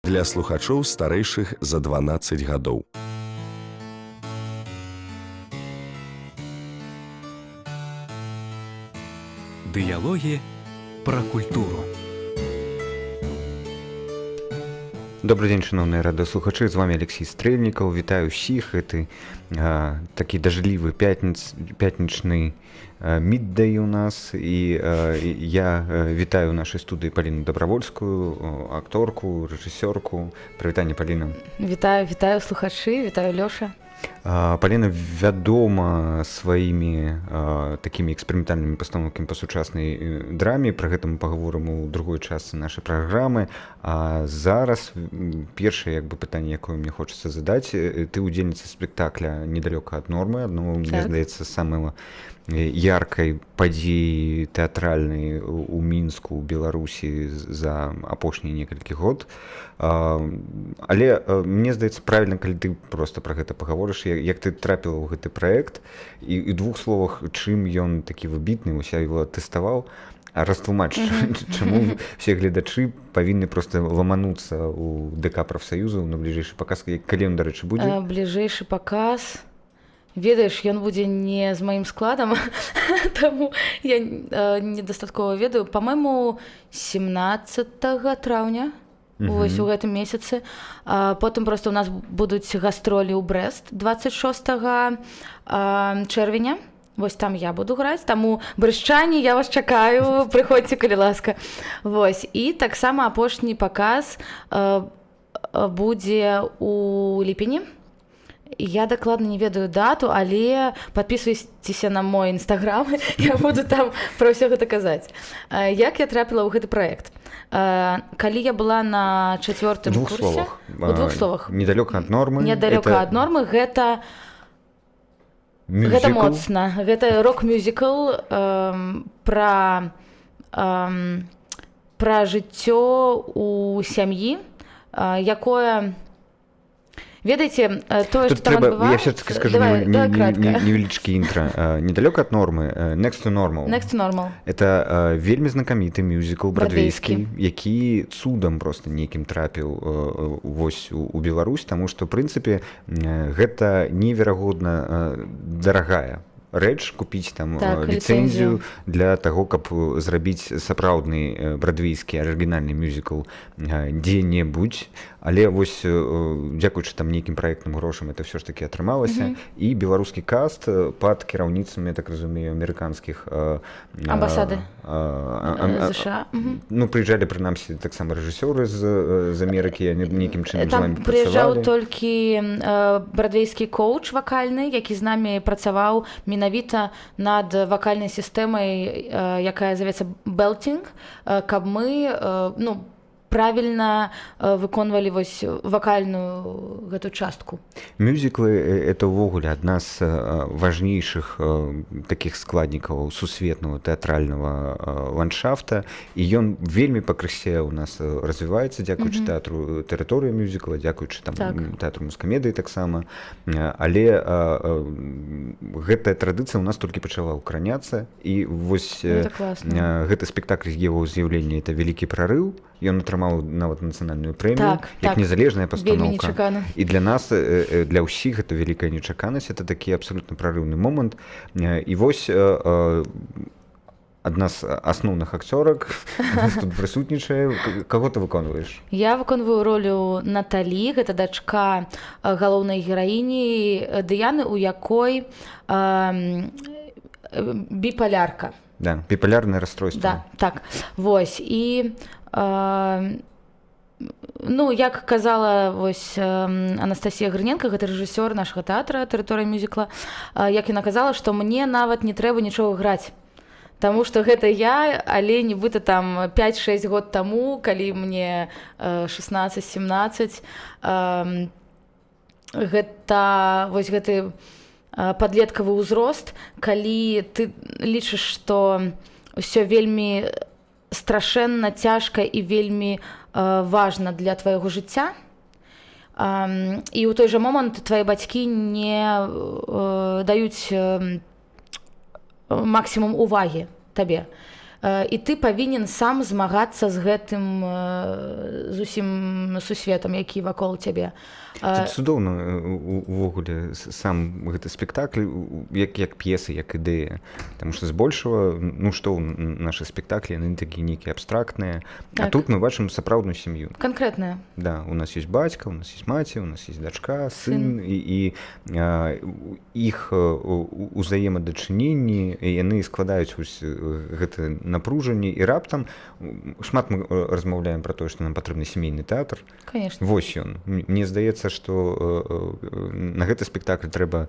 Для слухачоў, старэйшых за 12 гадоў. Дыялогі пра культуру. Добрый дзень, шаноўныя радыёслухачы, з вами Алексей Стрэльнікаў. Вітаю ўсіх. Гэты такі дажджлівы пятнічны міддэй у нас, і я вітаю ў нашай студыі Паліну Дабравольскую, акторку, рэжысёрку. Прывітанне, Паліна. Вітаю, вітаю, слухачы, вітаю, Лёша. Паліна вядома сваімі такімі эксперыментальнымі пастаноўкамі па сучаснай драме. Пра гэта мы паговорым у другой частцы нашай праграмы. А зараз першае як бы пытанне, якое мне хочацца задаць: ты удзельніца спектакля «Недалёка ад нормы», адно, мне здаецца, самого яркай падзеі тэатральнай у Мінску, у Беларусі за апошнія некалькі год. Але мне здаецца, правільна, калі ты просто пра гэта пагаворыш, як ты трапіла ў гэты праект і двух словах, чым ён такі выбітны. Вось я его тэставаў, а растлумач, чаму все гледачы павінны просто ламануцца ў ДК прафсаюзу на бліжэйшы паказ. Калі ён, дарэчы, будзе? Бліжэйшы паказ, ведаеш, ён будзе не з маім складам, таму я недастаткова ведаю. По-моему, 17 траўня, вось у гэтым месяцы. Потым просто у нас будуць гастролі ў Брэст 26 чэрвеня. Вось там я буду граць, таму, брэшчане, я вас чакаю, прыходзьце, калі ласка. Вось, і таксама апошні паказ будзе у ліпені. Я дакладна не ведаю дату, але подписывайтеся на мой інстаграм, я буду там пра ўсё гэта казаць. Як я трапіла ў гэты праект? Калі я была на чацвёртым двух курсе, словах. У двух словах. «Недалёка ад нормы». «Недалёка это ад нормы» — гэта мюзікл. Моцна. Гэта рок-мюзікл пра жыццё у сям'і, якое, ведаеце, тое, Тут што там трэба, я адбываецца. все-таки скажу Давай, давай кратка. Невялічкі інтра. «Недалёка ад нормы», «Next to Normal». «Next to Normal». Это вельмі знакаміты мюзікл брадвейскі, Брадвейскі. які цудам просто нейкім трапіў вось у Беларусь, таму што, в прынцыпе, гэта неверагодна дарагая рэч — купіць там ліцэнзію ліцэнзію. для таго, каб зрабіць сапраўдны брадвейскі арыгінальны мюзікл дзе-небудзь. Але вось дзякуючы там нейкім праектным грошам это все ж таки атрымалася. І беларускі каст пад кіраўніцтвам, я так разумею, амерыканскіх Амбасады. ЗША. Мгм. Ну, прыязджалі прынамсі таксама рэжысёры з Амерыкі, яны нейкім чынам з Там вами прыязджаў працавалі. толькі брадвейскі коуч вакальны, які з намі працаваў менавіта над вакальнай сістэмай, якая завецца белтинг, каб мы ну, правільна выконвалі вось вакальную гэту частку. Мюзіклы — это ўвогуле адна з важнейшых такіх складнікаў сусветнага тэатральнага ландшафта, і ён вельмі пакрысе у нас развіваецца дзякуючы тэатру «Тэрыторыя мюзікла», дзякуючы там тэатру музкамедыі таксама. Але гэтая традыцыя у нас толькі пачала ўкараняцца, і вось Ну, это класна. Гэты спектакль, его з'яўленне — это вялікі прарыў. Ён атрымаў нават нацыянальную прэмію як незалежная Вельмі пастаноўка. нечакана. І для нас, для ўсіх это вялікая нечаканасць, это такі абсолютно прарыўны момант. І вось адна з асноўных акцёрак у нас тут прысутнічае. Каго ты выконваеш? Я выконваю ролю Наталі, гэта дачка галоўнай гераіні Дыяны, у якой біпалярка. Да, біпалярнае расстройство. Да, так. Вось, і ну, як казала вось Анастасія Грыненко, гэта рэжысёр нашага тэатра «Тэрыторыя мюзікла», як яна казала, што мне нават не трэба нічога граць. Таму што гэта я, але нібыта там 5-6 год таму, калі мне 16-17, гэта вось гэты падлеткавы ўзрост, калі ты лічыш, што ўсё вельмі страшэнна цяжка і вельмі важна для твайго жыцця. І ў той жа момант твае бацькі не даюць максімум увагі табе. І ты павінен сам змагацца з гэтым, з усім сусветам, які вакол цябе. Тут цудоўна увогуле сам гэты спектакль як п'еса, як ідэя. Таму што збольшага, ну што, нашы спектаклі, яны такія нейкія абстрактныя. А тут мы бачым сапраўдную сям'ю. Канкрэтная. Да, у нас есть бацька, у нас есть маці, у нас есть дачка, сын, і іх узаемадачыненні, і яны складаюць вось гэта напружанне, і раптам шмат мы размаўляем пра тое, што нам патрэбны сямейны тэатр. Конечно. Вось ён. Мне здаецца, што на гэты спектакль трэба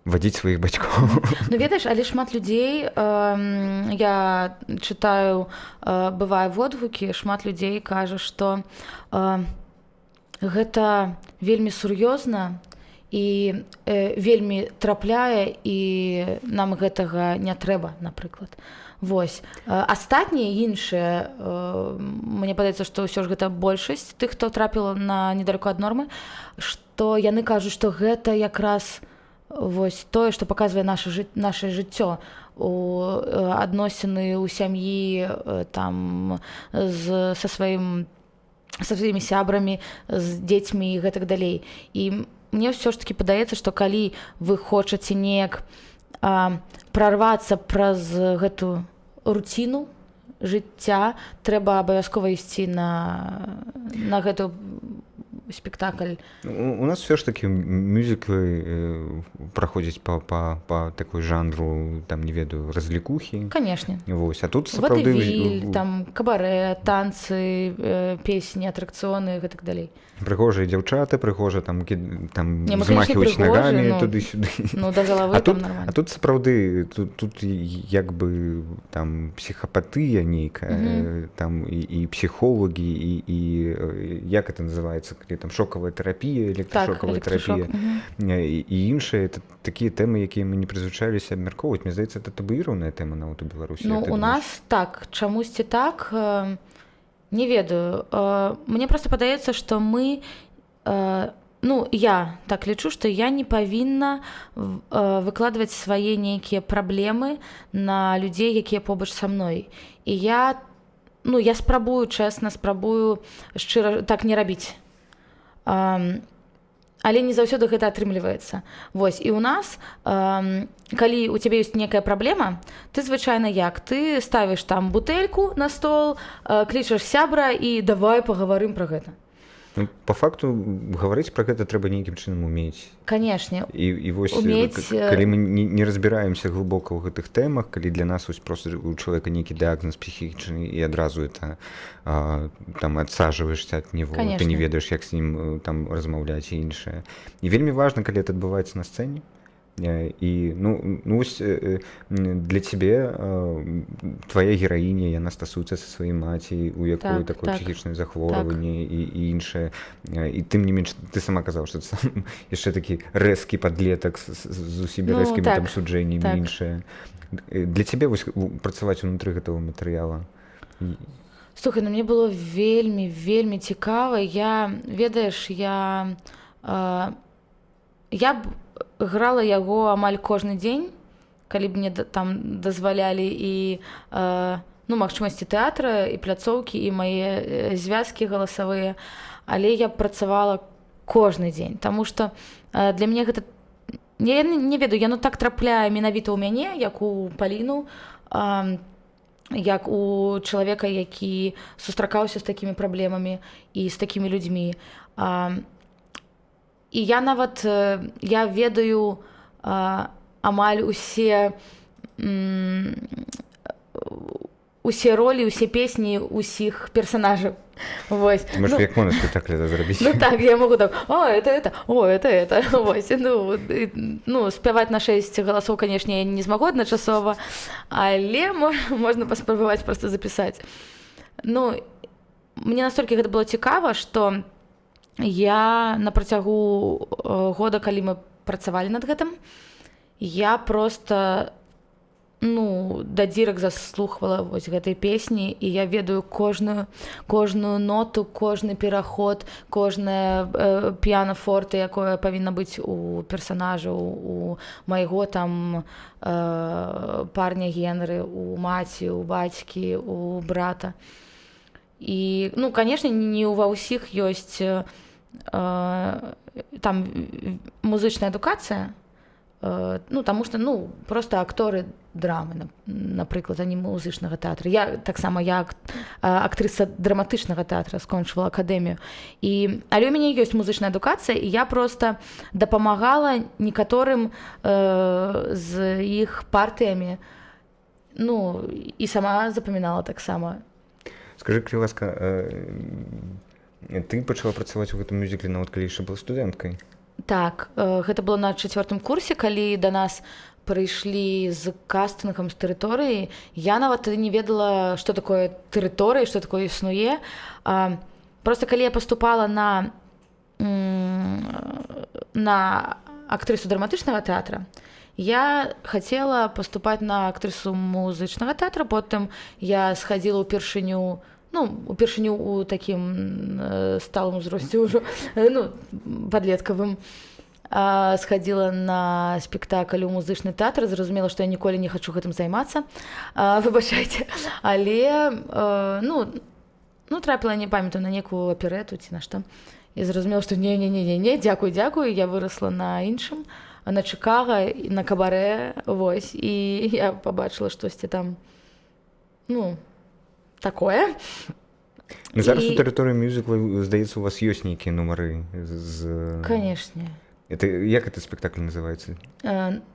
вадзіць сваіх бацькоў. Ну, ведаеш, але шмат людзей, я чытаю, бывае, водгукі, шмат людзей кажа, што гэта вельмі сур'ёзна і вельмі трапляе, і нам гэтага не трэба, напрыклад. Вось. Астатнія іншыя, мне падаецца, што ўсё ж гэта большасць тых, хто трапіла на «Недалеко ад нормы», што яны кажуць, што гэта якраз вось тое, што паказвае наше жыццё у адносіны ў сям'і, там з са сваім са сваімі сябрамі, з дзецьмі і гэтак далей. І мне ўсё ж таки падаецца, што калі вы хочаце неяк прарвацца праз гэту руціну жыцця, трэба абавязкова ісці на гэту спектакль. У нас все ж таки мюзіклы праходзяць па такой жанру, там, не ведаю, развлекухи. Канешне. Вось, а тут сапраўды Вадэвіль, там кабарэ, танцы, песні, атракцыёны і гэтак далей. Прыгожыя дзяўчаты, прыгожа там там Не, мы, конечно, взмахиваюць прыгожыя, нагамі ну, туды-сюды. Ну, да галавы А там тут, нормально. а тут сапраўды тут як бы там псіхапатыя нейкая, там і псіхолагі, і як это называется, калі там шокавая тэрапія, электрашокавая Электрошок. тэрапія і іншыя, это такія тэмы, якія мы не прызвычаліся абмяркоўваць. Мне здаецца, это табуіраваная тэма нават у Беларусі. Ну, Як ты у думаеш? нас так, чамусьці так, не ведаю. Мне просто падаецца, што мы, ну, я так лічу, што я не павінна выкладваць свае нейкія праблемы на людзей, якія побач са мной. І я, ну, я спрабую, чэсна, спрабую шчыра так не рабіць. Але не заўсёды гэта атрымліваецца. Вось, і у нас, калі у цябе ёсць некая праблема, ты звычайна як? Ты ставіш там бутэльку на стол, клічаш сябра і давай пагаварым пра гэта. Ну, по факту гаварыць пра гэта трэба нейкім чынам умець. Канешне. І вось Умець, калі мы не разбіраемся глыбока ў гэтых тэмах, калі для нас вось просто у чалавека нейкі дыагназ псіхічны, і адразу это там адсаживаешься от него, ты не ведаеш, як з ним там размаўляць і іншае. І вельмі важна, калі это адбываецца на сцэне. І ну вось, для цябе твоя гераіня, яна стасуецца са сваёй маці, у якой такое псіхічнае захворванне і іншае. І тым не менш ты сама казаў, што ты сам яшчэ такі рэзкі падлетак з усімі Ну, рэзкімі там суджэннямі, іншае. Для цябе вось працаваць унутры гэтага матэрыяла? Слухай, ну мне было вельмі, вельмі цікава. Я, ведаеш, я б грала яго амаль кожны дзень, калі б мне там дазвалялі і ну, магчымасці тэатра, і пляцоўкі, і мае звязкі галасавыя, але я працавала кожны дзень, таму што для мяне гэта не, я не ведаю, яно так трапляе менавіта ў мяне, як у Паліну, як у чалавека, які сустракаўся з такімі праблемамі і з такімі людзьмі. І я нават я ведаю амаль усе ролі, усе песні усіх персонажаў. Вось. Ты можаш Ну, як монаспектакль это зрабіць. Ну так, я могу так: о, это, о, это. Вось, ну, і, ну, спяваць на шэсць галасоў, канешне, я не змагу адначасова, але можна паспрабаваць просто запісаць. Ну, мне настолькі гэта было цікава, што я на працягу года, калі мы працавалі над гэтым, я просто ну, да дзірак заслухвала вось гэтай песні, і я ведаю кожную ноту, кожны пераход, кожнае піянафорте, якое павінна быць у персонажа, у майго там парня Генры, у маці, у бацькі, у брата. І, ну, конечно, не ва ўсіх ёсць там музычная адукацыя, ну, таму што, ну, просто акторы драмы, напрыклад, а не музычнага тэатра. Я таксама, я актрыса драматычнага тэатра, скончыла акадэмію. І але у мяне ёсць музычная адукацыя, і я просто дапамагала некаторым з іх партыямі, ну, і сама запамінала таксама. Скажы, калі ласка, ты пачала працаваць у гэтым мюзікле, нават калі яшчэ была студэнткай? Так, гэта было на чацвёртым курсе, калі да нас прыйшлі з кастынгам з Тэрыторыі. Я нават тады не ведала, што такое Тэрыторыя, што такое існуе. Просто калі я паступала на актрысу драматычнага тэатра, я хацела паступаць на актрысу музычнага тэатра, потым я схадзіла ўпершыню, ну, упершыню у такім сталым узросце ўжо, ну, падлеткавым, схадзіла на спектакль у музычны тэатр, зразумела, што я ніколі не хачу гэтым займацца, выбачайце, але ну, трапіла, не памятаю, на некую аперэту ці на што, і зразумела, што не, не, не, не, не, дзякуй, дзякуй, я вырасла на іншым, на Чыкага і на Кабарэ, вось, і я пабачыла штосьці там, ну, такое. Ну, зараз у Тэрыторыі мюзікла, здаецца, у вас ёсць нейкія нумары з Канешне. Это як этот спектакль называется?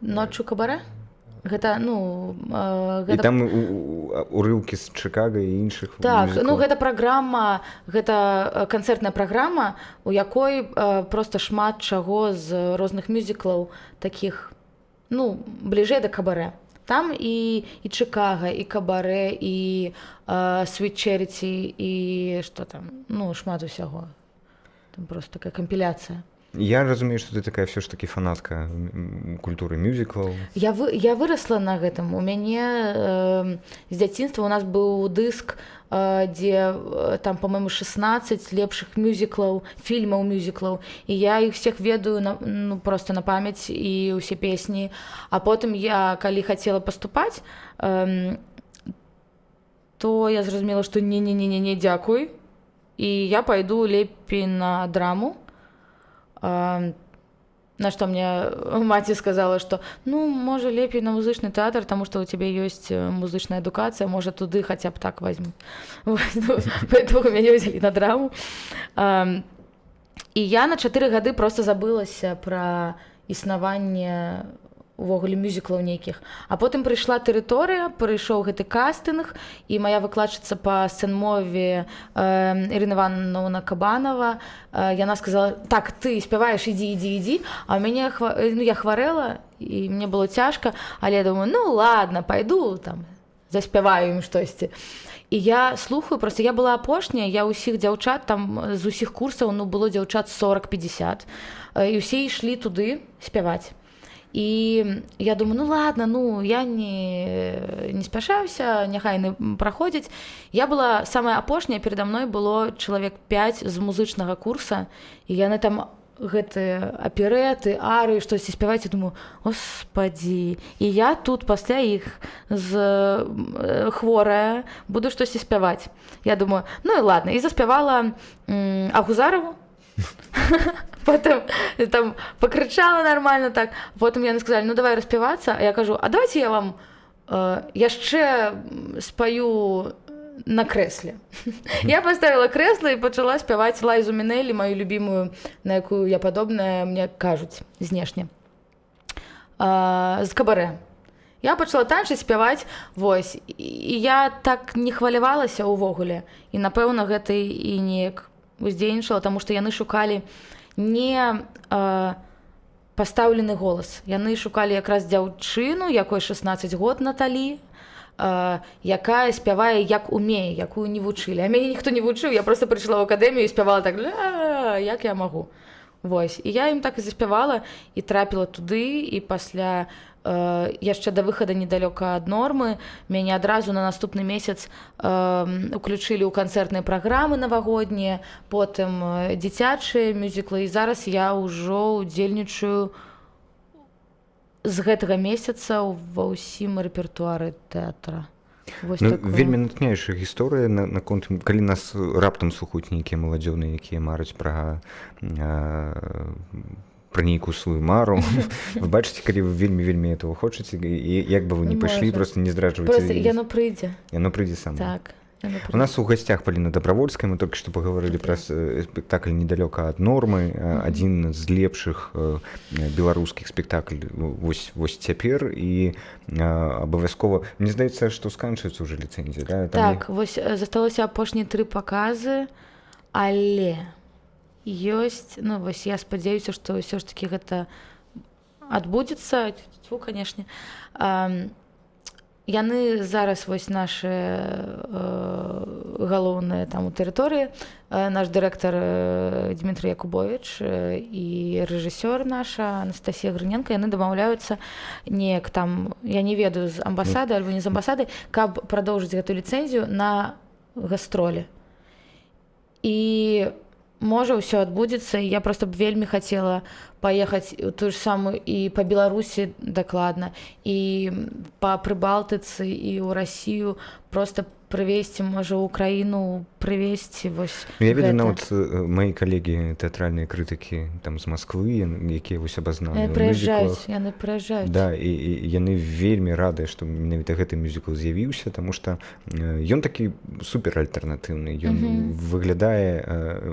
«Ноччу кабарэ». Гэта, ну, І гэта там урыўкі з Чыкага і іншых Так, ну, мюзіклаў. гэта праграма, гэта канцэртная праграма, у якой просто шмат чаго з розных мюзіклаў такіх, ну, бліжэй да Кабарэ. Там і Чыкага, і Кабарэ, і Sweet Charity, і што там, ну, шмат усяго. Там просто такая кампіляцыя. Я разумею, што ты такая ўсё ж такі фанатка культуры мюзіклаў. Я вырасла на гэтым. У мяне з дзяцінства у нас быў дыск, дзе там, по-моему, 16 лепшых мюзіклаў, фільмаў мюзіклаў. І я іх всех ведаю ну, просто на памяць, і ўсе песні. А потым я, калі хацела паступаць, то я зразумела, што не, не, не, не, не, дзякуй. І я пайду лепей на драму. На што мне маці сказала, што, ну, можа, лепей на музычны тэатр, таму што ў цябе ёсць музычная адукацыя, можа, туды хаця б так возьму. Вось, ну, поэтому мяне ўзялі на драму. І я на 4 гады просто забылася пра існаванне увогуле мюзіклаў нейкіх. А потым прыйшла Тэрыторыя, прыйшоў гэты кастынг, і моя выкладчыца па сцэнмове Ірына Івановна Кабанова, яна сказала: «Так, ты спяваеш, ідзі, ідзі, ідзі». А у мяне ну, я хварэла, і мне было цяжка, але я думаю: «Ну ладно, пайду там заспяваю ім штосьці». І я слухаю, просто я была апошняя, я ўсіх дзяўчат там з усіх курсаў, ну, было дзяўчат 40-50, і ўсе ішлі туды спяваць. І я думаю: «Ну ладно, ну, я не спяшаюся, няхай яны праходзяць». Я была самая апошняя, перада мной было чалавек 5 з музычнага курса, і яны там гэтыя аперэты, ары, штосьці спяваць, я думаю: «Господи, і я тут пасля іх з хворая буду штосьці спяваць». Я думаю: «Ну і ладно», і заспявала Агузарову. Потым там пакрычала нормально так. Потым яны сказали: «Ну, давай распявацца». А я кажу: «А давайте я вам яшчэ спаю на крэсле». Я поставила крэсла і пачала спяваць Лайзу Мінелі, мою любимую, на якую я падобная, мне кажуць, знешне, з Кабарэ. Я пачала танчыць, спяваць, вось, і я так не хвалявалася ўвогуле, і, напэўна, гэта і неяк уздзейнічала, таму што яны шукалі не пастаўлены голас, яны шукалі якраз дзяўчыну, якой 16 год, Наталі, якая спявае як умее, якую не вучылі. А мяне ніхто не вучыў, я просто прыйшла ў акадэмію і спявала так, як я магу. Вось, і я ім так і заспявала і трапіла туды, і пасля яшчэ да выхада «Недалёка ад нормы» мяне адразу на наступны месяц уключылі ў канцэртныя праграмы навагоднія, потым дзіцячыя мюзіклы, і зараз я ўжо удзельнічаю з гэтага месяца ва ўсім рэпертуары тэатра. Вось. Ну, такое. Вельмі натхняючая гісторыя наконт, калі нас раптам слухаюць нейкія маладзёны, якія мараць пра нейкую сваю мару. Вы бачыце, калі вы вельмі, вельмі этого хочаце, і як бы вы не пайшлі, Можа. просто не здраджвайце. Просто яно прыйдзе. Яно прыйдзе само. Так, яно У нас у гасцях Паліна Дабравольская. Мы только что пагаварылі пра спектакль «Недалёка ад нормы», адзін з лепшых беларускіх спектакль вось цяпер, і абавязкова, мне здаецца, што сканчваецца уже ліцэнзія, да? Там Так, вось, засталося апошнія тры паказы, але ёсць, ну вось, я спадзяюся, што ўсё ж таки гэта адбудзецца, тьфу, канешне. Яны зараз вось нашы галоўныя там у тэрыторыі, наш дырэктар Дмітрий Якубович і рэжысёр наша Анастасія Грыненко, яны дамаўляюцца неяк там, я не ведаю, з амбасады альбо не з амбасады, каб прадоўжыць гэту ліцэнзію на гастролі. І можа, ўсё адбудзецца, і я просто б вельмі хацела паехаць у тую ж самую і па Беларусі дакладна, і па Прыбалтыцы, і ў Расію, просто прывесці, можа, ў Украіну прывесці вось Ну, я ведаю, гэта. нават мои калегі тэатральныя крытыкі там з Масквы, якія вось абазнаны Яны ў прыязджаюць, мюзіклах. яны прыязджаюць. Да, і яны вельмі радыя, што менавіта гэты мюзікл з'явіўся, таму што ён такі супер альтэрнатыўны, ён выглядае,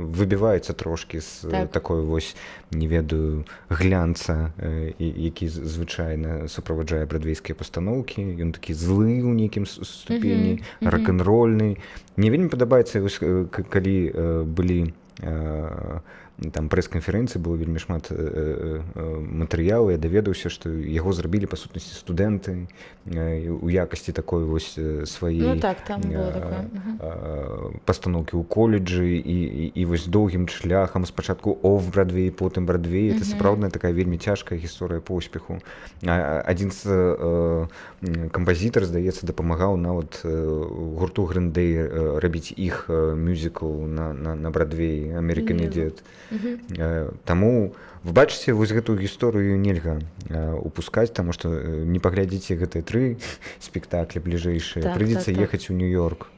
выбіваецца трошкі з такой вось, не ведаю, глянца, які звычайна суправаджае брадвейскія пастаноўкі. Ён такі злы ў нейкім ступені, рок-н-рольны. Мне вельмі падабаецца вось, калі былі там прэс-канферэнцыі, было вельмі шмат матэрыялу, я даведаўся, што яго зрабілі па сутнасці студэнты у якасці такой вось сваёй Ну так, там было такое. Пастаноўкі ў коледжы, і вось доўгім шляхам спачатку оф-Брадвей, потым Брадвей. Это сапраўдная такая вельмі цяжкая гісторыя поспеху. Адзін з кампазітар, здаецца, дапамагаў нават гурту Green Day рабіць іх мюзікл на Брадвей «American Не Idiot». Таму вы бачыце, вось гэтую гісторыю нельга упускаць, таму што не паглядзіце гэтыя тры спектаклі бліжэйшыя, прыйдзецца ехаць у Нью-Йорк.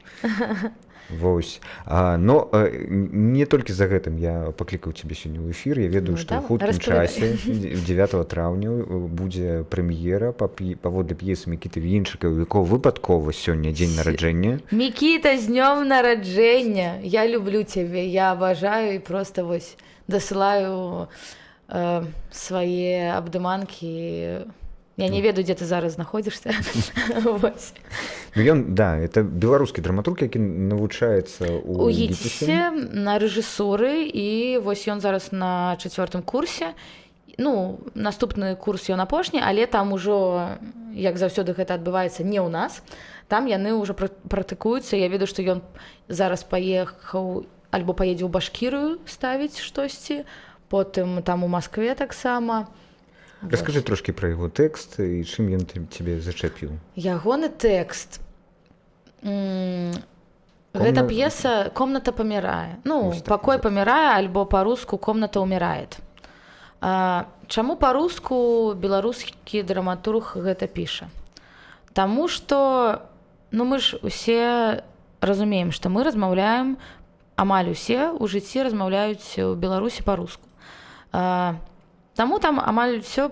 Вось. Но не толькі за гэтым я паклікаў цябе сёння ў эфір. Я ведаю, Ну, што ў давай, хуткім распавядай. часе 9 траўня будзе прэм'ера паводле п'есы Мікіты Вінчыка, у якога выпадкова сёння дзень нараджэння. Мікіта, з днём нараджэння! Я люблю цябе, я абажаю і просто вось дасылаю свае абдыманкі. Я не ведаю, дзе ты зараз знаходзішся. Вось. Ну, ён, да, это беларускі драматург, які навучаецца у У ГІТІСе на рэжысуры, і вось ён зараз на чацвёртым курсе. Ну, наступны курс ён апошні, але там ужо, як заўсёды гэта адбываецца не ў нас, там яны ўжо практыкуюцца. Я ведаю, што ён зараз паехаў альбо паедзе ў Башкірыю ставіць штосьці, потым там у Маскве таксама. Раскажы Вось. трошкі пра яго тэкст і чым ён цябе зачапіў. Ягоны тэкст. Гэта п'еса «Комната памірае». Ну, Вось так «Пакой называецца. памірае» альбо па-руску «Комната умирает». Чаму па-руску беларускі драматург гэта піша? Таму што, ну, мы ж усе разумеем, што мы размаўляем, амаль усе ў жыцці размаўляюць у Беларусі па-руску. Таму там амаль всё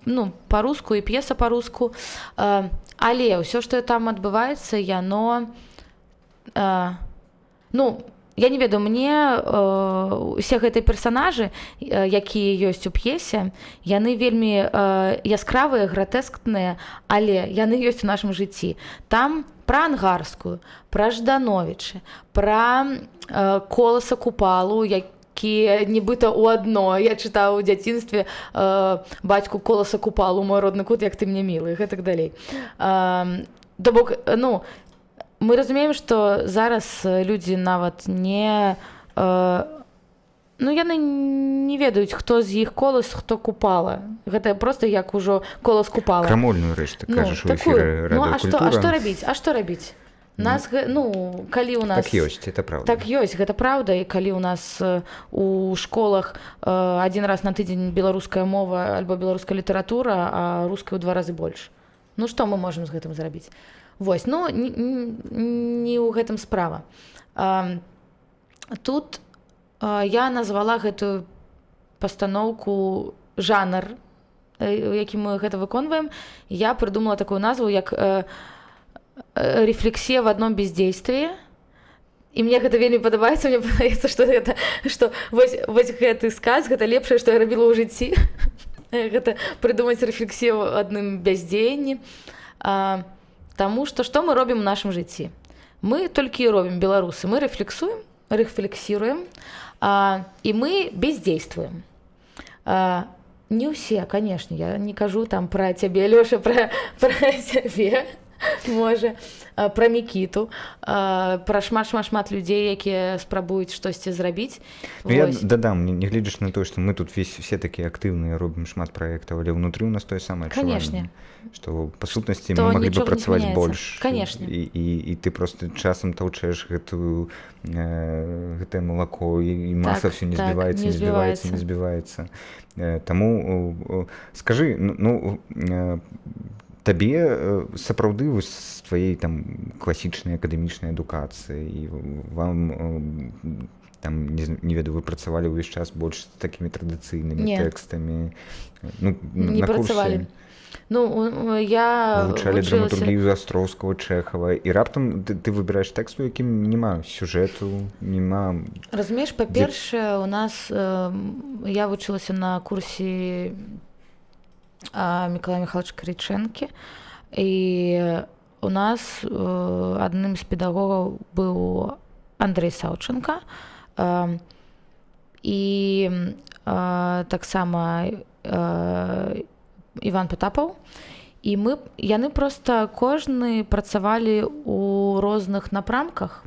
ну, па-руску, і п'еса па-руску. Але ўсё, што там адбываецца, яно ну, я не ведаю, мне усе гэтыя персанажы, якія ёсць у п'есе, яны вельмі яскравыя, гратэскныя, але яны ёсць у нашым жыцці. Там пра Ангарскую, пра Ждановічы, пра Коласа, Купалу, якія нібыта ў адно. Я чытаў у дзяцінстве бацьку Коласа Купалу: «Мой родны кут, як ты мне мілы», гэтак далей. То бок, ну, мы разумеем, што зараз людзі нават не Ну, яны не ведаюць, хто з іх Колас, хто Купала. Гэта просто як ужо Колас, Купала. Крамольную рэч ты Ну, кажаш у такую. эфіры. Ну, а што «Радыёкультура». рабіць? А што рабіць? Нас ну, калі у нас Так ёсць, это правда. Так ёсць, гэта праўда. І калі у нас у школах адзін раз на тыдзень беларуская мова альбо беларуская літаратура, а рускай ў два разы больш, ну што мы можам з гэтым зрабіць? Вось, ну, не ў гэтым справа. Тут я назвала гэтую пастаноўку, жанр, у якім мы гэта выконваем, я прыдумала такую назву, як «Рефлексия в одном бездействии», і мне гэта вельмі падабаецца. Мне падаецца, что гэта, что вось гэты сказ — гэта лепшае, што я рабіла ў жыцці, гэта прыдумаць рэфлексію ў адным бяздзеянні. Таму што што мы робім у нашым жыцці? Мы толькі і робім, беларусы, мы рэфлексуем, рефлексируем, і мы бездействуем. Не ўсе, конечно, я не кажу там пра цябе, Лёша, пра цябе, можа, пра Мікіту, пра шмат, шмат, шмат людзей, якія спрабуюць штосьці зрабіць. Ну, я Вось. дадам, не гледзячы на тое, што мы тут все такія актыўныя, робім шмат праектаў, але ўнутры ў нас тое самае Канешне. адчуванне, што па сутнасці Што мы маглі бы нічога не працаваць змяняецца. больш. Канешне. І ты просто часам таўчэш гэтае малако, і маса Так, все не так, збіваецца, не не збіваецца, не збіваецца. збіваецца. Таму скажы, ну, табе сапраўды вось з тваей там класічнай акадэмічнай адукацыі і вам там, не ведаю, вы працавалі ўвесь час больш з такімі традыцыйнымі Не. тэкстамі, ну, Не на курсе працавалі. Ну, я вывучалі вучылася- драматургію Астроўскага, Чэхава, і раптам ты выбіраеш тэкст, у якім няма сюжэту, няма Разумееш, па-першае, у нас я вучылася на курсе Мікалая Міхайлавіча Карычэнкі, і у нас адным з педагогаў быў Андрэй Саўчанка, і таксама Іван Патапаў. І яны просто кожны працавалі у розных напрамках,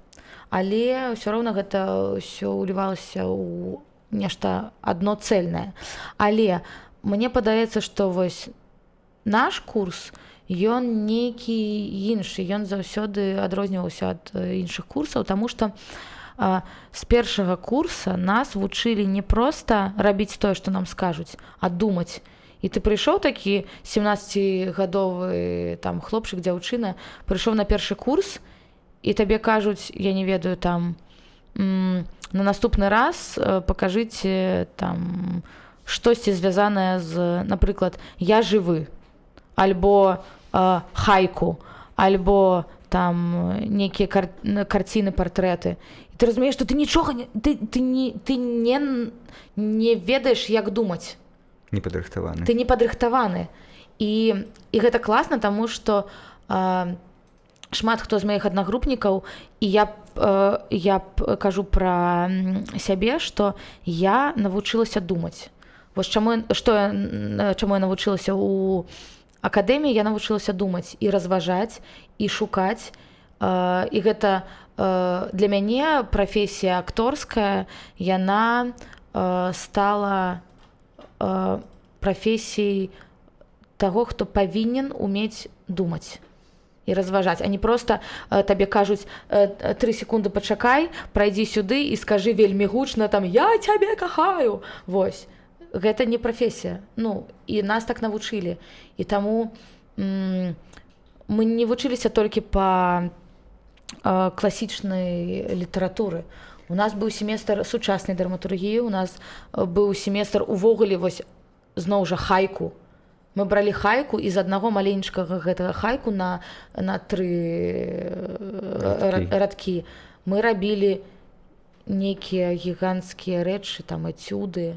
але ўсё роўна гэта ўсё ўлівалася ў нешта адно цельнае. Але мне падаецца, што вось наш курс, ён нейкі іншы, ён заўсёды адрозніваўся ад іншых курсаў, таму што з першага курса нас вучылі не проста рабіць тое, што нам скажуць, а думаць. І ты прыйшоў такі 17гадовы там хлопчык, дзяўчына, прыйшоў на першы курс, і табе кажуць, я не ведаю, там на наступны раз пакажыце там штосьці звязанае з, напрыклад, «Я жывы», альбо хайку, альбо там нейкія карціны, партрэты. І ты разумееш, што ты нічога не, ты не ведаеш, як думаць. Не падрыхтаваны. Ты не падрыхтаваны. І гэта класна, таму што шмат хто з маіх аднагрупнікаў, і я б кажу пра сябе, што я навучылася думаць. Вось чаму, што я, чаму я навучылася у акадэміі: я навучылася думаць і разважаць, і шукаць. І гэта для мяне прафесія акторская, яна стала прафесіяй таго, хто павінен умець думаць і разважаць, а не просто табе кажуць: 3 секунды пачакай, прайдзі сюды і скажы вельмі гучна там: «Я цябе кахаю». Вось гэта не прафесія. Ну, і нас так навучылі, і таму мы не вучыліся толькі па класічнай літаратуры. У нас быў семестр сучаснай драматургіі, у нас быў семестр увогуле, вось зноў жа, хайку. Мы бралі хайку і з аднаго маленечкага гэтага хайку на тры Радкі. радкі мы рабілі нейкія гіганцкія рэчы, там эцюды,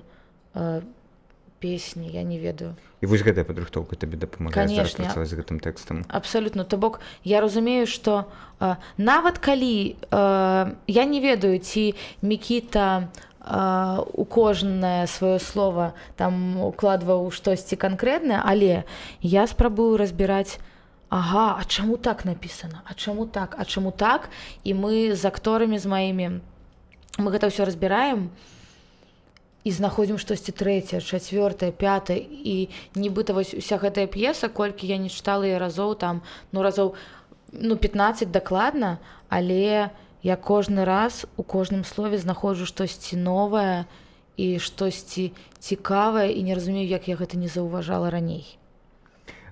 песні, я не ведаю. І вось гэтая падрыхтоўка табе дапамагае зараз Канешне. працаваць з гэтым тэкстам? Абсалютна. То бок я разумею, што нават калі я не ведаю, ці Мікіта у кожнае сваё слово там укладваў штосьці канкрэтнае, але я спрабую разбіраць: ага, а чаму так напісана, а чаму так, а чаму так? І мы з акторамі, з маімі, мы гэта ўсё разбіраем. І знаходзім штосьці трэцяе, чацвёртае, пятае, і нібыта вось уся гэтая п'еса, колькі я не чытала яе разоў, там, ну, разоў, ну, 15 дакладна, але я кожны раз у кожным слове знаходжу штосьці новае і штосьці цікавае і не разумею, як я гэта не заўважала раней.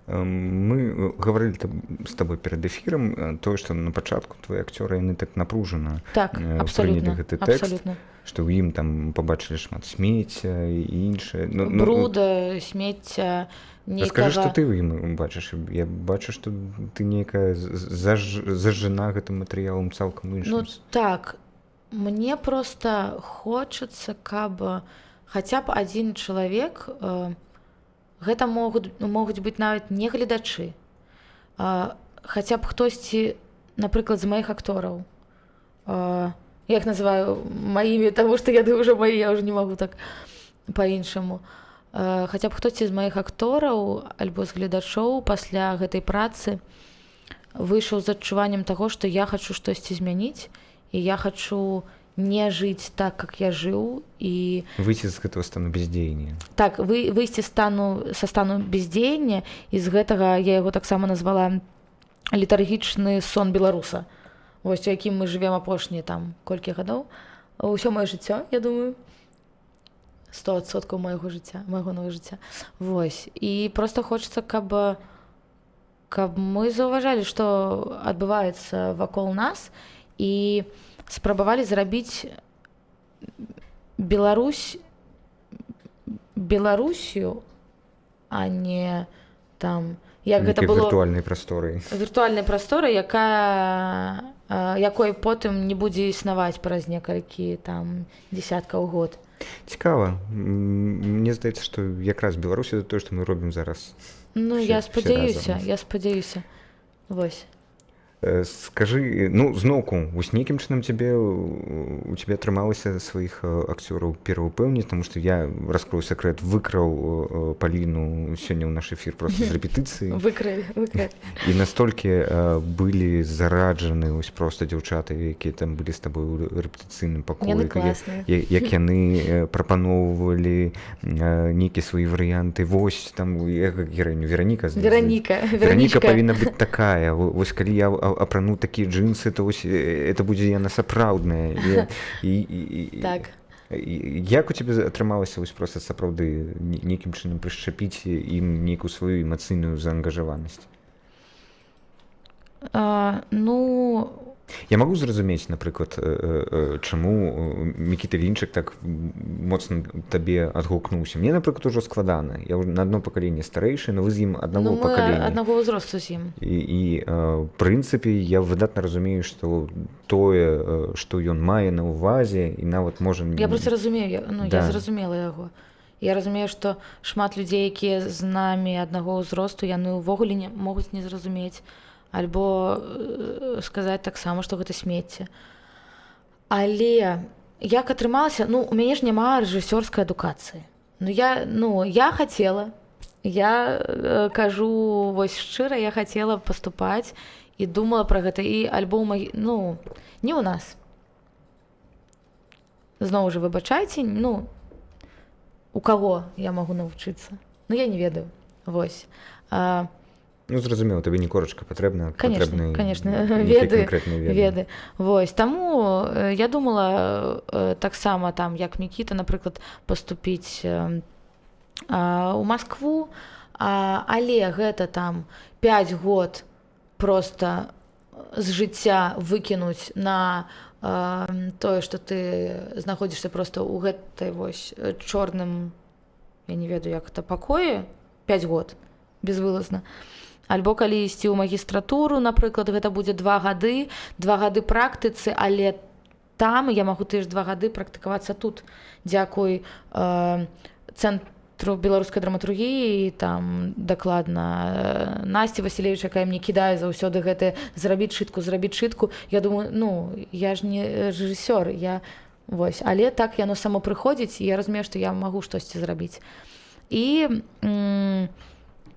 Мы гаварылі там з табой перад эфірам, тое, што на пачатку твои акцёры, яны так напружана так прынялі абсолютно гэты тэкст, абсолютно што ў ім там пабачылі шмат смецця і іншае. Ну, бруда, смецця. Раскажы, што нейкага ты ў ім бачыш. Я бачу, што ты нейкая зажжана гэтым матэрыялам цалкам іншым. Ну так, мне просто хочацца, каб хаця б адзін чалавек, гэта могуць быць нават не гледачы, хаця б хтосьці, напрыклад, з маіх актораў, я их называю маімі, таму што яны ўжо мои, я уже не магу так по-іншаму, хаця б хтосьці з маіх актораў альбо з гледачоў пасля гэтай працы выйшаў з адчуваннем таго, што я хачу штосьці змяніць і я хачу не жыць так, как я жыў, і выйсці з гэтага стану бездзеяння. Так, выйсці са стану бездзеяння і з гэтага, я яго таксама назвала летаргічны сон беларуса, вось, у якім мы жывем апошнія там колькі гадоў, ўсё маё жыццё, я думаю, 100% майго жыцця, майго нового жыцця. Вось, і просто хочацца, каб мы заўважалі, што адбываецца вакол нас, і спрабавалі зрабіць Беларусь Беларусю, а не там, як гэта нейкай было віртуальнай прасторы. Віртуальнай прасторы, якая якой потым не будзе існаваць праз некалькі там десяткаў год. Цікава. Мне здаецца, што якраз Беларусь — это тое, што мы робім зараз. Ну, я все спадзяюся, разам. я спадзяюся, вось. Скажы, ну, зноўку, вось нейкім чынам цябе у цябе атрымалася сваіх акцёраў пераўпэўніць, таму што я раскрою сакрэт, выкраў Паліну сёння ў наш эфір просто з рэпетыцыі. Выкралі, выкралі. І настолькі былі зараджаны вось просто дзяўчаты, якія там былі з табой у рэпетыцыйным пакоі, Яны класныя. як яны прапаноўвалі нейкія свае варыянты, вось там як гераіню Вераніка, здаецца. Вераніка. Вераніка Веранічка. павінна быць такая. Вось калі я апрану такія джинсы, то вось это будзе яна сапраўдная. І як у цябе атрымалася вось просто сапраўды нейкім чынам прышчапіць ім нейкую сваю эмацыйную заангажаванасць? Ну. Я магу зразумець, напрыклад, чаму Мікіта Лінчык так моцна табе адгукнуўся. Мне, напрыклад, ужо складана. Я ўжо на адно пакаленне старэйшы, но вы з ім аднаго Ну, мы пакалення. аднаго ўзросту з ім. І прынцыпе, я выдатна разумею, што тое, што ён мае на ўвазе, і нават можа Я просто разумею, ну, я зразумела яго. Я разумею, што шмат людзей, якія з намі аднаго ўзросту, яны ўвогуле не могуць не зразумець альбо сказаць таксама, што гэта смецце. Але як атрымалася? Ну, у мяне ж няма рэжысёрскай адукацыі. Ну, я хацела, я кажу вось шчыра, я хацела паступаць і думала пра гэта, і альбо ў ну, не ў нас. Зноў жа, выбачайце, ну, у каго я магу навучыцца? Ну, я не ведаю. Вось. Ну, зразумела, табе не корачка патрэбна, Конечно, патрэбны конечно, нейкія веды, канкрэтныя веды. Веды. Вось, таму я думала таксама там, як Мікіта, напрыклад, паступіць у Маскву, але гэта там 5 год просто з жыцця выкінуць на тое, што ты знаходзішся просто ў гэтай вось чорным, я не ведаю, як это, пакоі 5 год безвылазна. Альбо калі ісці ў магістратуру, напрыклад, гэта будзе 2 гады, 2 гады практыцы, але там я магу тыя ж 2 гады практыкавацца тут. Дзякуй цэнтру беларускай драматургіі, там дакладна Насці Васілевіч, якая мне кідае заўсёды гэты «зрабіць чытку, зрабіць чытку». Я думаю, ну, я ж не рэжысёр, я вось, але так яно само прыходзіць, і я разумею, што я магу штосьці зрабіць. І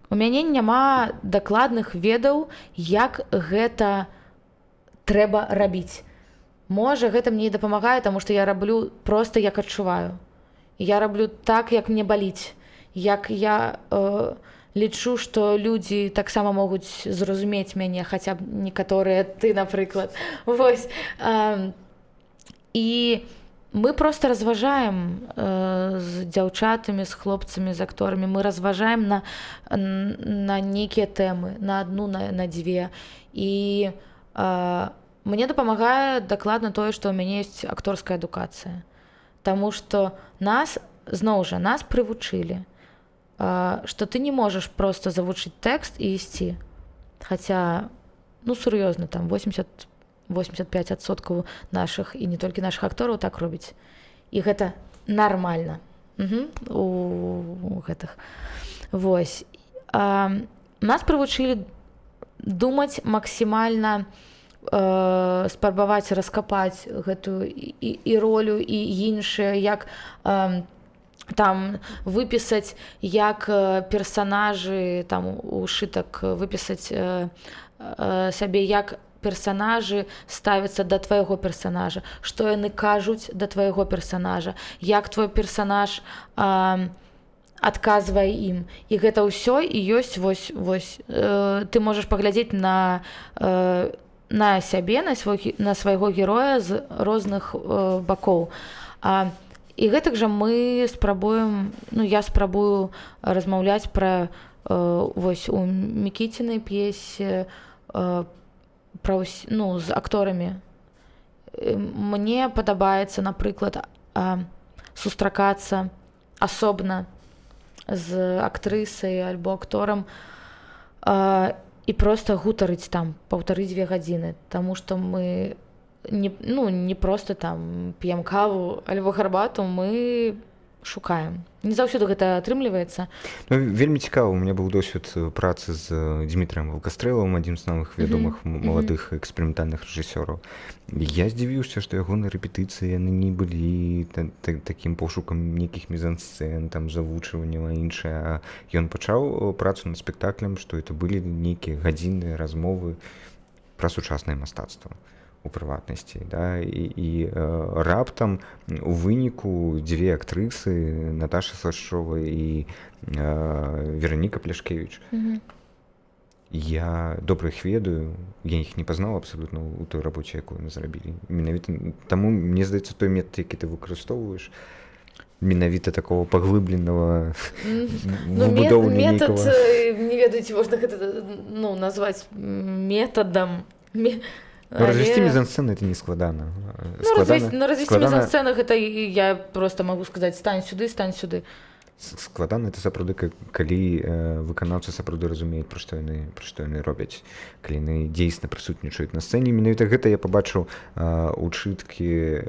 у мяне няма дакладных ведаў, як гэта трэба рабіць. Можа, гэта мне і дапамагае, таму што я раблю просто як адчуваю. Я раблю так, як мне баліць, як я лічу, што людзі таксама могуць зразумець мяне, хаця б некаторыя, ты, напрыклад. Вось. І мы просто разважаем з дзяўчатамі, з хлопцамі, з акторамі, мы разважаем на нейкія тэмы, на адну, на дзве. І мне дапамагае дакладна тое, што ў мяне ёсць акторская адукацыя. Таму што нас, зноў жа, нас прывучылі, што ты не можаш просто завучыць тэкст і ісці. Хаця, ну, сур'ёзна, там 80 85% нашых, і не толькі нашых, актораў так робіць. І гэта нармальна. Угу. У гэтых. Вось. Нас прывучылі думаць максімальна, спрабаваць раскапаць гэтую і ролю, і іншыя, як там выпісаць, як персанажы там ушытак выпісаць сабе, як персанажы ставяцца да твайго персанажа, што яны кажуць да твайго персанажа, як твой персанаж адказвае ім. І гэта ўсё і ёсць вось ты можаш паглядзець на сябе, на свайго героя з розных бакоў. І гэтак жа мы спрабуем, ну, я спрабую размаўляць пра вось у Мікіцінай п'есе ну, з акторамі. Мне падабаецца, напрыклад, сустракацца асобна з актрысай альбо акторам і просто гутарыць там 1,5-2 гадзіны, таму што мы не, ну, не просто там п'ем каву альбо гарбату, мы шукаем. Не заўсёды гэта атрымліваецца. Ну, вельмі цікава. У меня быў досвед працы з Дмітрием Ваўкастрэлавым, адзін з самых вядомых маладых эксперыментальных рэжысёраў. Я здзівіўся, што ягоныя рэпетыцыі, яны не былі такім пошукам нейкіх мізансцэн, там, завучванняў, а іншае. Ён пачаў працу над спектаклем, што это былі нейкія гадзінныя размовы пра сучаснае мастацтва у прыватнасці, да, і раптам у выніку дзве актрысы, Наташа Слащова і Вераніка Пляшкевич, я добра іх ведаю, я іх не пазнаў абсалютна ў той рабоце, якую яны зрабілі. Менавіта таму, мне здаецца, той метад, які ты выкарыстоўваеш, менавіта такого паглыбленага Ну, метад, не ведаю, ці можна гэта, ну, назваць метадам. Ну, развесці мізансцэны — это не складана. Ну, развесці мізансцэны — гэта я просто могу сказаць: «Стань сюды, стань сюды». Складана это сапраўды, калі выканаўцы сапраўды разумеюць, пра што яны робяць, калі яны дзейсна прысутнічаюць на сцэне. Менавіта гэта я пабачыў у чыткі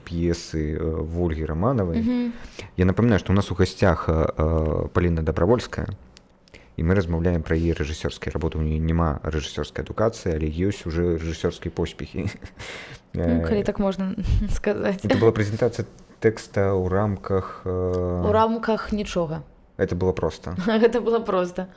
п'есы Вольгі Раманавай. Я напоминаю, што у нас у гасцях Паліна Дабравольская, і мы размаўляем пра яе рэжысёрскія работы. У нее няма рэжысёрскай адукацыі, але ёсць уже рэжысёрскія поспехі. Ну, калі так можна сказаць. Это была прэзентацыя тэкста ў рамках У рамках нічога. Это было просто. Гэта было просто.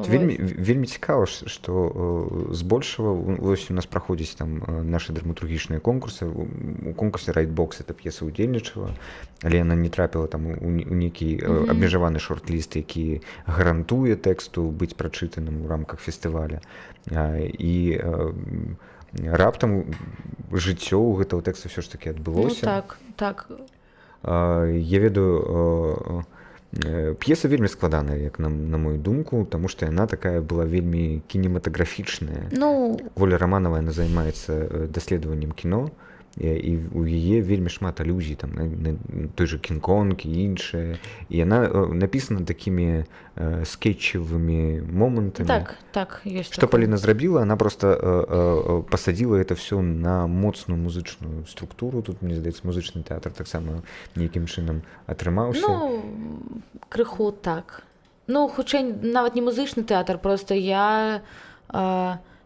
Вельмі, вельмі цікава, што збольшага вось у нас праходзіць там нашы драматургічныя конкурсы. У конкурсе Райтбокс эта п'еса удзельнічала, але яна не трапіла там у нейкі абмежаваны шорт-ліст, які гарантуе тэксту быць прачытаным у рамках фестываля. І раптам жыццё ў гэтага тэкста ўсё ж таки Ну, адбылося. Так. Я ведаю, п'еса вельмі складаная, як на мою думку, таму што яна такая была вельмі кінематаграфічная. Ну. Воля Раманова, яна займаецца даследаваннем кіно, і у яе вельмі шмат алюзій там на той же Кінг-Конг і іншае, і яна напісана такімі скетчавымі момантамі. Так, ёсць Что такое. Паліна зрабіла, она просто пасадзіла это все на моцную музычную структуру. Тут, мне здаецца, музычны тэатр таксама нейкім чынам атрымаўся. Ну, крыху так. Ну, хутчэй нават не музычны тэатр, просто я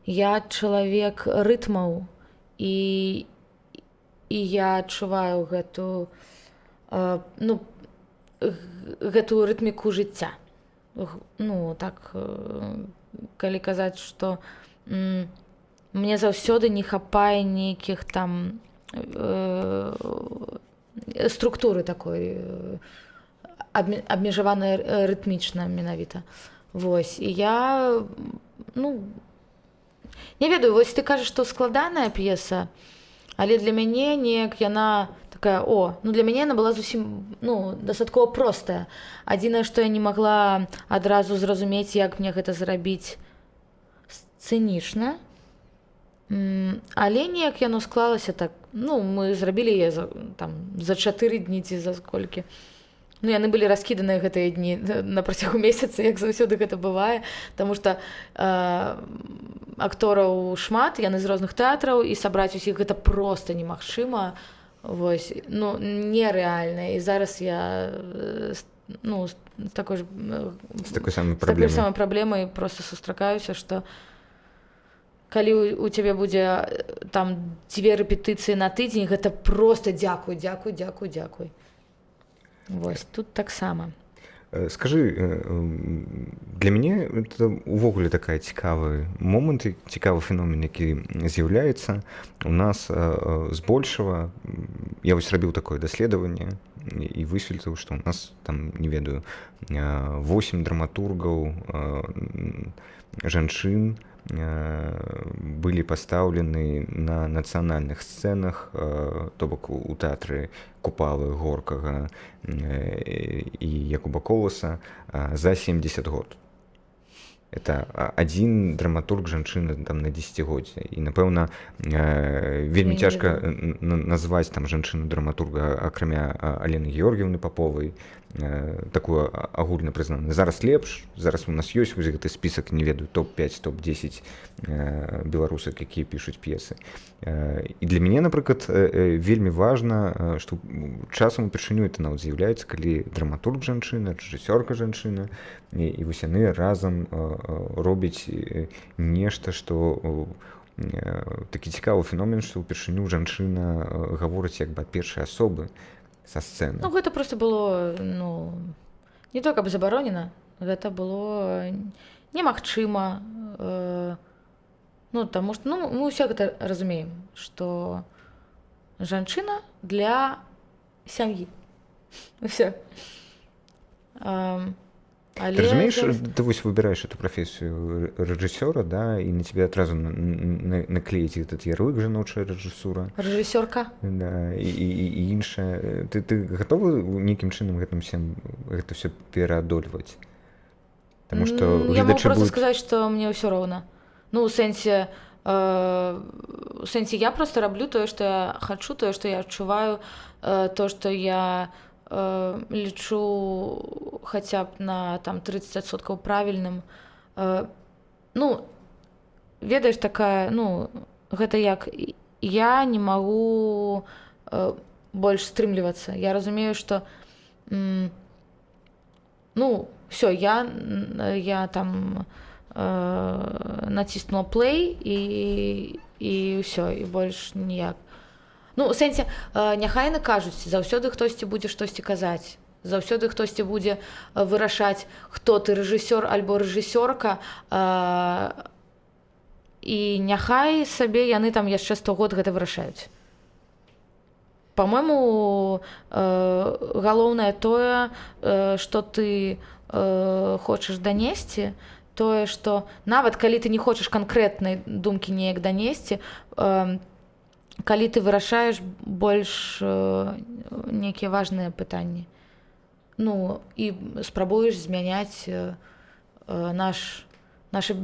чалавек рытмаў, і я адчуваю гэту ну, гэту рытміку жыцця. Ну, так, калі казаць, што мне заўсёды не хапае нейкіх там структуры такой абмежаваная рытмічна менавіта. Вось, і я, ну, не ведаю, вось ты кажаш, што складаная п'еса, але для мяне неяк яна такая, о, ну, для мяне яна была зусім, ну, дастаткова простая. Адзінае, што я не магла адразу зразумець, як мне гэта зрабіць сцэнічна. Але неяк яно склалася так. Ну, мы зрабілі яе за, там, за 4 дні ці за сколькі. Ну, яны былі раскіданыя, гэтыя дні, на працягу месяца, як заўсёды гэта бывае, таму што актораў шмат, яны з розных тэатраў, і сабраць усіх гэта просто немагчыма. Вось, ну, нерэальна. І зараз я ну, з такой ж З такой самай з такой праблемай. самай праблемай просто сустракаюся, што калі у цябе будзе там дзве рэпетыцыі на тыдзень, гэта просто дзякуй, дзякуй, дзякуй, дзякуй. Вось тут таксама. Скажы, для мяне это увогуле такая цікавы момант і цікавы феномен, які з'яўляецца у нас збольшага. Я вось рабіў такое даследаванне і высветліў, што у нас там, не ведаю, 8 драматургаў жанчын былі пастаўлены на нацыянальных сцэнах, то бок у тэатры Купалы, Горкага і Якуба Коласа за 70 год. Это адзін драматург жанчына там на дзесяцігоддзе, і, напэўна, вельмі Я не цяжка ведаю. назваць там жанчыну драматурга, акрамя Алены Георгіевны Паповай, такую агульна прызнаную. Зараз лепш, зараз у нас ёсць вось гэты спісак, не ведаю, топ-5, топ-10 беларусак, якія пішуць п'есы. І для мяне, напрыклад, вельмі важна, што часам упершыню это нават з'яўляецца, калі драматург жанчына, рэжысёрка жанчына, і вось яны разам робяць нешта, што такі цікавы феномен, што ўпершыню жанчына гаворыць як бы ад першай асобы са сцэны. Ну, гэта просто было, ну, не то каб забаронена, гэта было немагчыма, ну, таму што, ну, мы ўсе гэта разумеем, што жанчына для сям'і. Усё. Але Ты разумееш, зараз- ты вось выбіраеш эту прафесію рэжысёра, да, і на тебе адразу наклеіць этот ярлык «жаночая рэжысура». Рэжысёрка. Да, і іншае. Ты гатовы нейкім чынам гэтым всем гэта все пераадольваць? Таму што Я могу гледачы просто будуць сказаць, што мне ўсё роўна. Ну, у сэнсе я просто раблю тое, што я хачу, тое, што я адчуваю, то, што я лічу хаця б на там 30% правільным. Ну, ведаеш, такая, ну, гэта як я не магу больш стрымлівацца. Я разумею, што ну, все, я там націснула плей, і ўсё, і больш ніяк. Ну, у сэнсе, няхай яны кажуць, заўсёды хтосьці будзе штосьці казаць. Заўсёды хтосьці будзе вырашаць, хто ты, рэжысёр альбо рэжысёрка, і няхай сабе яны там яшчэ 100 год гэта вырашаюць. По-моему, галоўнае тое, што ты хочаш данесці, тое, што нават калі ты не хочаш канкрэтнай думкі неяк данесці, калі ты вырашаеш больш нейкія важныя пытанні, ну, і спрабуеш змяняць наше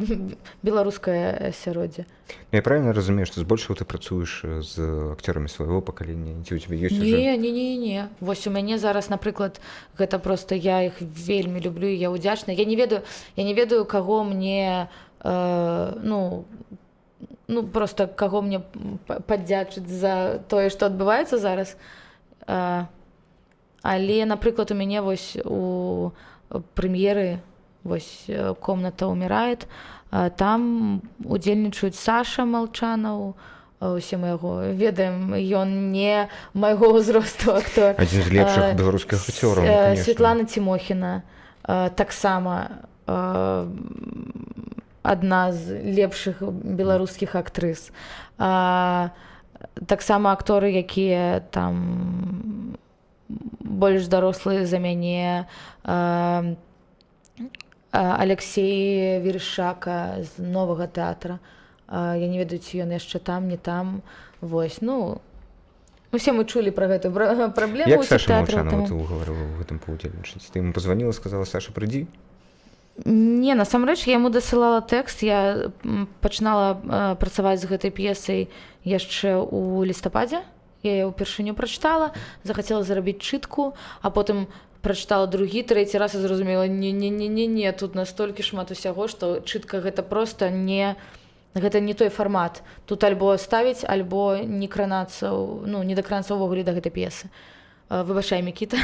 беларускае асяроддзе. Ну, я правильно разумею, што збольшага ты працуеш з акцёрамі свайго пакалення, ці у тебя ёсць Не, уже не, не, не. Вось у мяне зараз, напрыклад, гэта просто я іх вельмі люблю і я ўдзячна. Я не ведаю, каго мне ну просто каго мне падзячыць за тое, што адбываецца зараз. Але, напрыклад, у мяне вось у прэм'еры вось «Комната умирает», там удзельнічаюць Саша Малчанаў, усе мы яго ведаем, ён не майго ўзросту актор. Адзін з лепшых беларускіх акцёраў, ну, конечно. Светлана Тимохина, таксама адна з лепшых беларускіх актрыс. Таксама акторы, якія там больш дарослы за мяне Алексей Вершака з Новага тэатра. Я не ведаю, ці ён яшчэ там, не там. Вось, ну, усе мы чулі пра гэту праблему. Як Саша Молчанова ты угаварыла ў гэтым паўдзельнічаць? Ты ему позвонила, сказала: «Саша, прыйдзі»? Не, насамрэч я яму дасылала тэкст. Я пачынала працаваць з гэтай п'есай яшчэ ў лістападзе. Я яе ўпершыню прачытала, захацела зрабіць чытку, а потым прачытала другі, трэці раз і зразумела: не, не, не, не, не, тут настолькі шмат усяго, што чытка гэта просто не, гэта не той фармат. Тут альбо ставіць, альбо не кранацца, ну, не дакранацца ўвогуле да гэтай п'есы. Выбачай, Мікіта,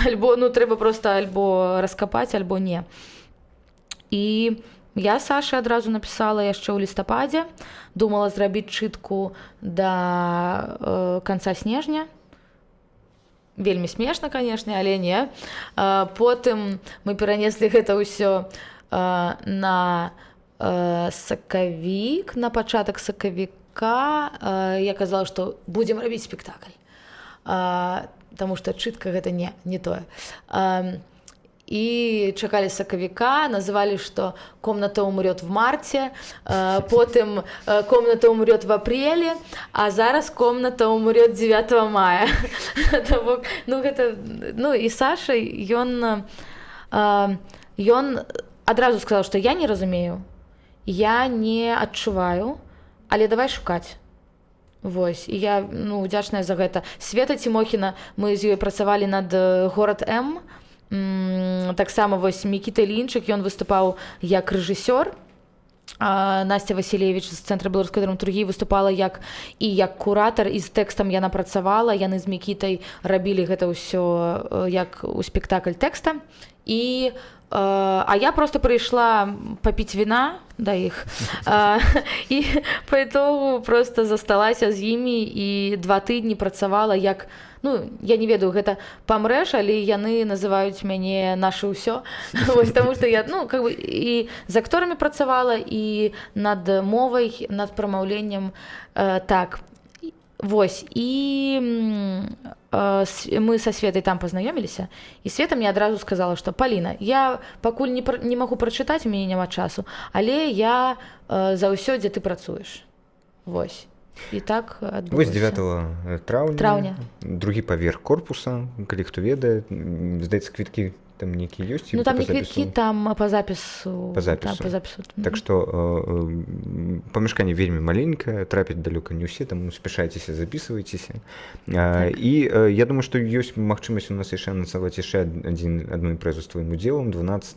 альбо, ну, трэба просто альбо раскапаць, альбо не. І я Сашы адразу напісала яшчэ ў лістападзе, думала зрабіць чытку да канца снежня. Вельмі смешна, канешне, але не. Потым мы перанеслі гэта ўсё на сакавік, на пачатак сакавіка. Я казала, што будзем рабіць спектакль. Таму што чытка гэта не тое. І чакалі сакавіка, называлі, што «Комната умрет в марте», потым «Комната умрет в апреле», а зараз «Комната умрет 9 мая». То бок, ну, гэта, ну, і Саша, ён адразу сказаў, што я не разумею, я не адчуваю, але давай шукаць. Вось, і я, ну, удзячная за гэта. Света Тимохіна, мы з ёй працавалі над «Горад М». Таксама вось Мікіта Ільінчык, ён выступаў як рэжысёр. Настя Васілевіч з Цэнтра беларускай драматургіі выступала як і як куратар, і з тэкстам яна працавала. Яны з Мікітай рабілі гэта ўсё як у спектакль тэкста. І а я просто прыйшла папіць віна да іх і по итогу просто засталася з імі і 2 тыдні працавала як, ну, я не ведаю, гэта памрэш, але яны называюць мяне «Наша ўсё». Вось, таму што я, ну, как бы і з акторамі працавала, і над мовай, над прамаўленнем. Так вось, і мы са Светай там пазнаёміліся, і Света мне адразу сказала, што: «Паліна, я пакуль не магу прачытаць, у мяне няма часу, але я за ўсё, дзе ты працуеш». Вось. І так Вось 9 траўня, траўня. Другі паверх корпуса, калі хто ведае, здаецца, квіткі там нейкія ёсць. Ну, там не квіткі, там по запісу. По запісу. Да, по запісу. Так што памяшканне вельмі маленькае, трапіць далёка не ўсе, там спяшайцеся, записывайтеся. Так. І я думаю, што ёсць магчымасць у нас яшчэ анансаваць яшчэ адзін одну імпрэзу з тваім удзелам 12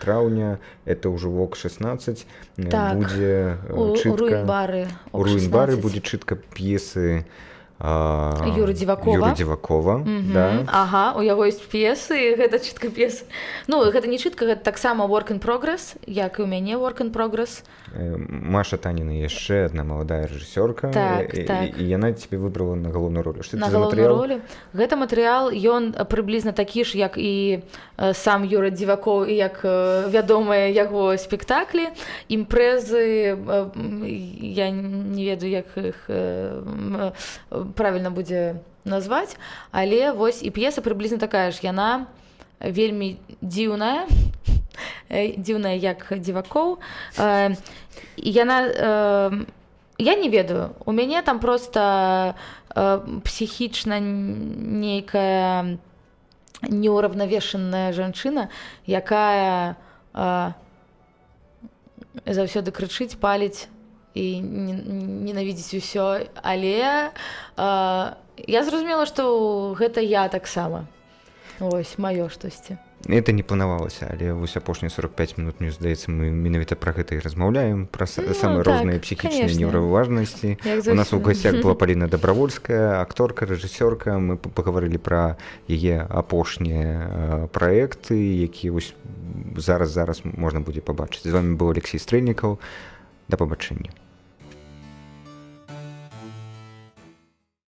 траўня, это ўжо ВОК 16. Так. Будзе чытка, Руін-бары. У Руін-бары будзе чытка п'есы Юры Дзівакова. Юры Дзівакова, да. Ага, у яго ёсць п'есы, гэта чытка п'есы. Ну, гэта не чытка, гэта таксама work in progress, як і ў мяне work in progress. Маша Таніна, яшчэ одна маладая рэжысёрка. Так, так. І яна цябе выбрала на галоўную ролю. Што на галоўную ролю? Гэта матэрыял, ён прыблізна такі ж, як і сам Юра Дзівакоў і як вядомыя яго спектаклі, імпрэзы, я не ведаю, як іх правильно будзе назваць, але вось і п'еса прыблізна такая ж, яна вельмі дзіўная, дзіўная, як Дзівакоў. Яна, я не ведаю, у мяне там просто псіхічна нейкая неўраўнавешаная жанчына, якая заўсёды крычыць, паліць і ненавідзіць усё, але я зразумела, што гэта я таксама. Ось маё штосьці. Это не планавалася, але вось апошнія 45 минут, мне здаецца, мы менавіта пра гэта і размаўляем, пра, ну, самыя, так, розныя псіхічныя неўраўнаважнасці. У нас у гасцях была Паліна Дабравольская, акторка, рэжысёрка. Мы пагаварылі пра яе апошнія праекты, які вось зараз можна будзе пабачыць. З вами быў Алексей Стрэльнікаў. Да пабачэння.